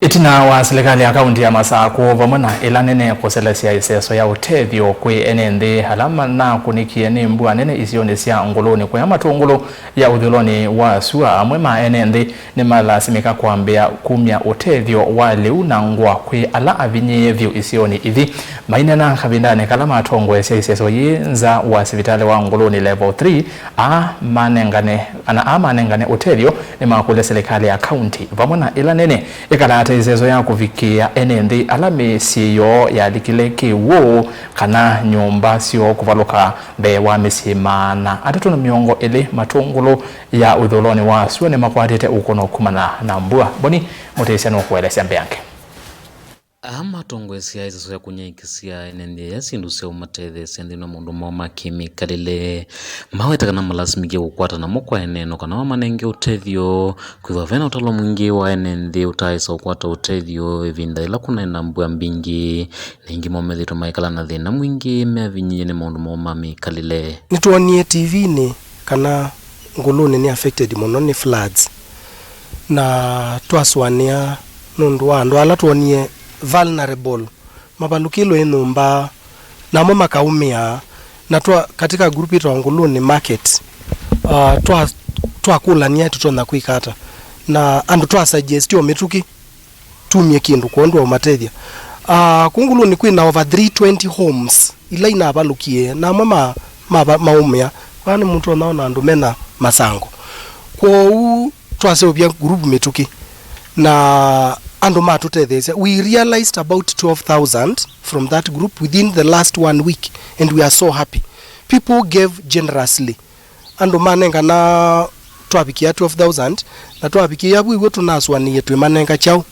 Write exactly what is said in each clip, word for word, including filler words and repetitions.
Ĩtina wa silikalĩ ya kaunti ya Masakũ vamwe na ĩla nene kũselesya ĩseso ya ũtethyo kwĩ ene nthĩ ala manakũnĩkie nĩ mbua nene isionĩ sya Ngũlũnĩ kũya Matũngũlũ ya ũthũĩlonĩ wa sua, amwe ma ene nthĩ nĩmalasimĩka kwambĩa kumya ũtethyo wa lĩu na ngũa kwĩ ala avinyĩĩe vyũ isionĩ ithi. Maineena kavindanĩ kala matongoesya ĩseso yĩĩ nza wa sivitalĩ wa Ngũlũnĩ Level three, aa manengane, ana aa manengane ũtethyo nĩmakũlya silikalĩ ya kaunti vamwe na ĩla nene ĩkalate ĩseso ya kũvikĩĩa ene nthĩ ala mĩsyĩ yoo yalikile kĩw'ũ kana nyũmba syoo kũvalũka mbee wa mĩsyĩ maana atatũ na mĩongo ĩlĩ Matũngũlũ ya ũthũĩlonĩ wa sua nĩmakwatĩte ũkũno kumana na mbua. Boni Mũtĩsya nũkũelesya mbeange. Aa matongoesya ĩseso ya kũnyaĩĩkĩsya ene nthĩ aya syĩndũ sya ũmatetheesya nthĩnĩ wa maũndũ moo ma kĩmĩkalĩle, maweta kana malasimĩkie kũkwata namo kwa ene no kana mamanenge ũtethyo, kwĩthĩwa ve na ũtalo mwingĩ wa ene nthĩ ũtaaĩsa kũkwata ũtethyo ĩvinda yĩla kũnaĩ na mbua mbingĩ, na ĩngĩ moo methĩĩtwe maikala na thĩna mwingĩ meavinyĩĩe nĩ maũndũ moo ma mĩkalĩle. Nĩtwonie T V-inĩ kana Ngũlũnĩ nĩ affected mũno nĩ floods, na twasũanĩa nũndũ wa andũ ala twonie vulnerable, mavalũkĩlwe nĩ nyũmba, na amwe makaũmĩa, na twa, katika group ĩtawa Ngũlũnĩ Market, uh, twa, twakũlany'a tũtonya kwĩka ata, na andũ twa suggest o mĩtũkĩ tumye kĩndũ kwondũ wa ũmatethya. Uh, kũu Ngũlũnĩ kwĩ na over three twenty homes ila inavalũkie, na amwe ma, ma, maũmĩa. Vaa nĩ mũtonya ona andũ mena masango. Kwoou twaseũvya group mĩtũkĩ, na andũ matũtetheesya. We realized about twelve thousand from that group within the last one week, and we are so happy. People gave generously. Andũ manengana twavikĩa twelve thousand, na twavikĩa vu iw'o tũnasũanĩie twĩmanenga kyaũ.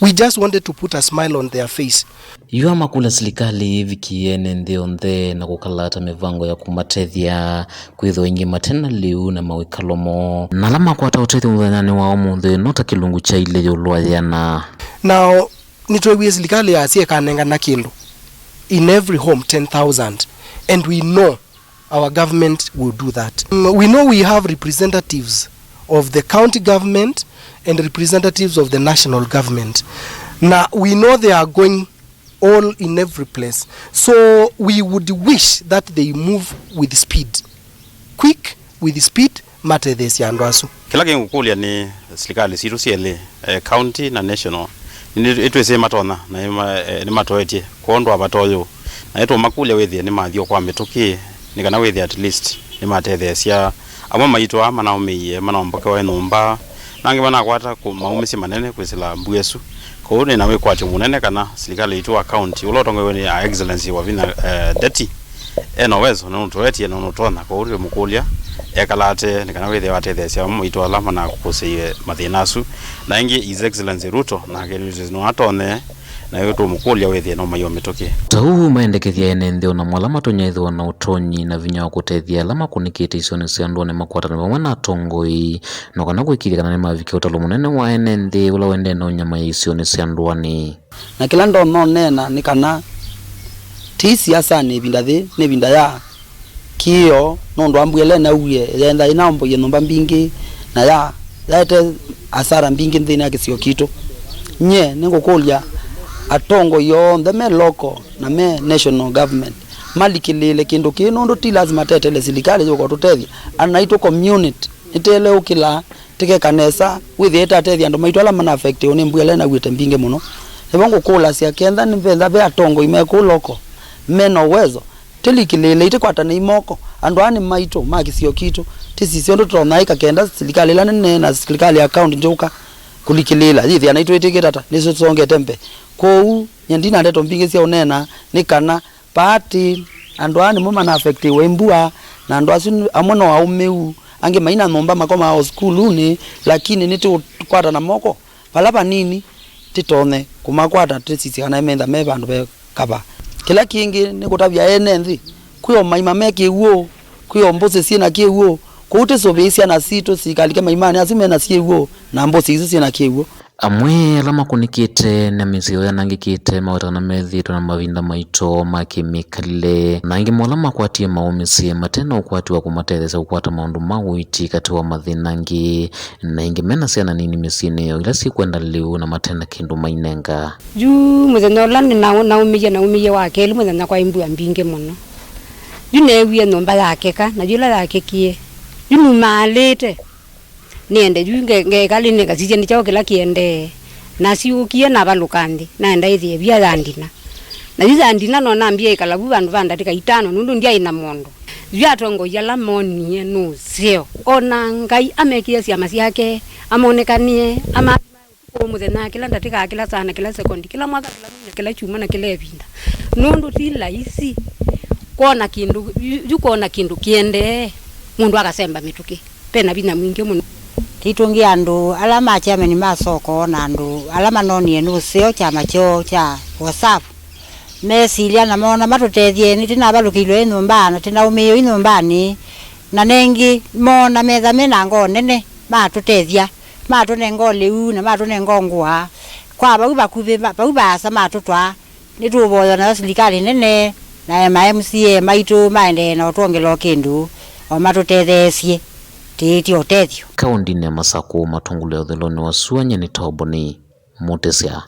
We just wanted to put a smile on their face. Yu amakũlya silikalĩ ĩvikĩe ene nthĩ onthe na kũkalata mĩvango ya kũmatethya, kwĩthĩwa aingĩ mate na lĩu na mawĩkalo moo. Na ala makwata ũtethyo mũthenyanĩ wa ũmũnthĩ no ta kĩlungu kya ilĩ ĩũlũ wa yĩana. Now, nĩtweewie silikalĩ yasya ĩkanengana kĩndũ in every home ten thousand, and we know our government will do that. Mm, we know we have representatives of the county government and representatives of the national government. Na we know they are going all in every place. So we would wish that they move with speed. Quick, with speed, matetheesye andũ asu. Kĩla kĩngũkũlya nĩ silikalĩ sitũ syelĩ, eh, county na national, nĩ, nĩtwĩsĩ matonya na nĩma-, eh, nĩmatoetye kwondũ wa vata ũyũ, na nĩtũũmakũlya wĩthĩe nĩmathi o kwa mĩtũkĩ, nĩ kana wĩthĩe at least nĩmatetheesya amwe maitũ aa manaũmĩie, manaombokewa nyũmba, na angĩ manakwata kũ-, maũmĩsye manene kwĩsĩla mbua ĩsu. Kwoou nĩ na wĩkwatyo mũnene kana silikalĩ yitũ wa county, ũla ũtongoew'e nĩ Her Excellency Wavinya, eh, Ndeti, e na ũwezo, na nũtũetie, na nũtonya. Kwoou twĩmũkũlya ekala ate nĩ kana wĩthĩe watetheesya amwe maitũ ala manakũsĩie mathĩna asu. Na ĩngĩ His Excellency Ruto nake nĩtwĩsĩ no atonye, na yu tũũmũkũlya wĩthĩe no maiwa mĩtũkĩ. Ta ũu maendekethya ene nthĩ o namo ala matonya ĩthĩwa na ũtonyi na vinya wa kũtethya ala makũnĩkĩte isionĩ sya ndũanĩ makwatanĩe vamwe na atongoi, no kana kũĩkĩĩthya kana nĩmavikĩa ũtalo mũnene wa ene nthĩ ũla ũendee na ũnyamaya isionĩ sya ndũanĩ. Na kĩla ndonya ũneena nĩ kana ti siasanĩ ĩvinda yĩĩ, nĩ ĩvinda ya kĩĩo, nũndũ wa mbua ĩla ĩnauwie, yeenda ĩnaomboie nyũmba mbingĩ, na ya, yaete asara mbingĩ nthĩnĩ wa kĩsio kitũ. Nyie nĩngũkũlya atongoi onthe me local na me national government malikĩlĩĩle kĩndũ kĩĩ, nũndũ ti lasima tetele silikalĩ yũka ũtũtethya. Anaitũ community nĩteleũkĩlaa, tĩkeka nesa, wĩthĩe tatethya andũ maitũ ala mana affectiwe nĩ mbua ĩla ĩnauĩte mbingĩ mũno. Nĩvo ngũkũlasya, kenda nĩvethĩwa ve atongoi me kũu local me na ũwezo, tĩlikĩlĩĩlei, tĩkwatanei moko. Andũ aa nĩ maitũ, ma kĩsio kitũ. Tĩsisye ũndũ tũtonya ĩka kenda silikalĩ ĩla nene na silikalĩ ya kaunti ndyũka kũlikĩlĩĩla, yĩthĩa naitũ ĩtĩkĩte ata nĩsyo tũsongete mbee. Kwoou nyie ndina ndeto mbingĩ sya ũneena, nĩ kana vaa tĩ, andũ aa nĩmo mana affectiwe nĩ mbua, na andũ asu nĩ, amwe no aũmĩu, angĩ mai na nyũmba makomaa o sukulunĩ, lakini nĩtũkwatana moko vala vanini, tĩtonye kũmakwata, tũsisye kana metha me vandũ ve kavaa. Kĩla kĩngĩ nĩ kũtavya ene nthĩ, kwĩ o maima me kĩw'ũ, kwĩ o mbũsĩ syĩ na kĩw'ũ, kwoou tĩsũvĩei syana sitũ sikalike maimanĩ asu me na syĩw'ũ na mbũsĩ isu syĩ na kĩw'ũ. Amwe ala makũnĩkĩte na mĩsyĩ yanangĩkĩte maweta kana methĩĩtwe na mavinda maito ma kĩmĩkalĩle, na angĩ mo ala makwatie maũmĩsye mate na ũkwati wa kũmatetheesya kũkwata maũndũ ma ũiiti katĩ wa mathĩna angĩ, na aingĩ mena syana nini mĩsyĩnĩ yoo ila syĩkwenda lĩu na mate na kĩndũ mainenga. Yu mũthenya ũla nĩna-, naũmĩie, naũmĩie wa kelĩ mũthenya kwaĩ mbua mbingĩ mũno. Yu neewie nyũmba yakeka, na yu ĩla yakekie, yu numaalĩte. Nĩende yu nge-, ngekalĩnĩ ngasisya nĩ kyaũ kĩla kĩendee. Nasyũkie navalũka nthĩ, naenda ĩthĩa ĩvia yandina. Na yu yandina no nambie ĩkala vu vandũ va ndatĩka itano nũndũ ndyaĩ na mũndũ. Yu atongoia ala moonie nũseo. O na Ngai amekĩe syama syake, amonekanie, ama ũtukũ, mũthenya, kĩla ndatĩka, kĩla saa, na kĩla sekondi, kĩla mwaka, kĩla mwei, na kĩla kyumwa, na kĩla ĩvinda. Nũndũ ti laisi kwona kĩndũ, yu, yu kwona kĩndũ kĩendee, mũndũ akasemba mĩtũkĩ. Ve na vinya mwingĩ mũno. Tũitũngĩa andũ ala ma chairman ma soko na andũ ala manonie nũseo kyama kyoo kya WhatsApp, mesilya na moona matũtethye. Nĩtĩnavalũkĩilwe ĩ nyũmba na tĩnaũmĩĩwe ĩ nyũmbanĩ, na nengĩ moona metha me na ngoo nene, matũtethya, matũnenga ũlĩu na matũnenga ngũa. Kwa vau vakuvĩ, va-, vau vaasa matũtwaa, nĩtũũvoya nayo silikalĩ nene na ma M C A maitũ maendee na ũtwongela o kĩndũ, o matũtetheesye, tĩĩtye ũtethyo. Kaũndĩnĩ ya Masakũ, matũngũlĩle ũthũĩlonĩ wa sua, nyie nĩ Toboni Mũtĩsya.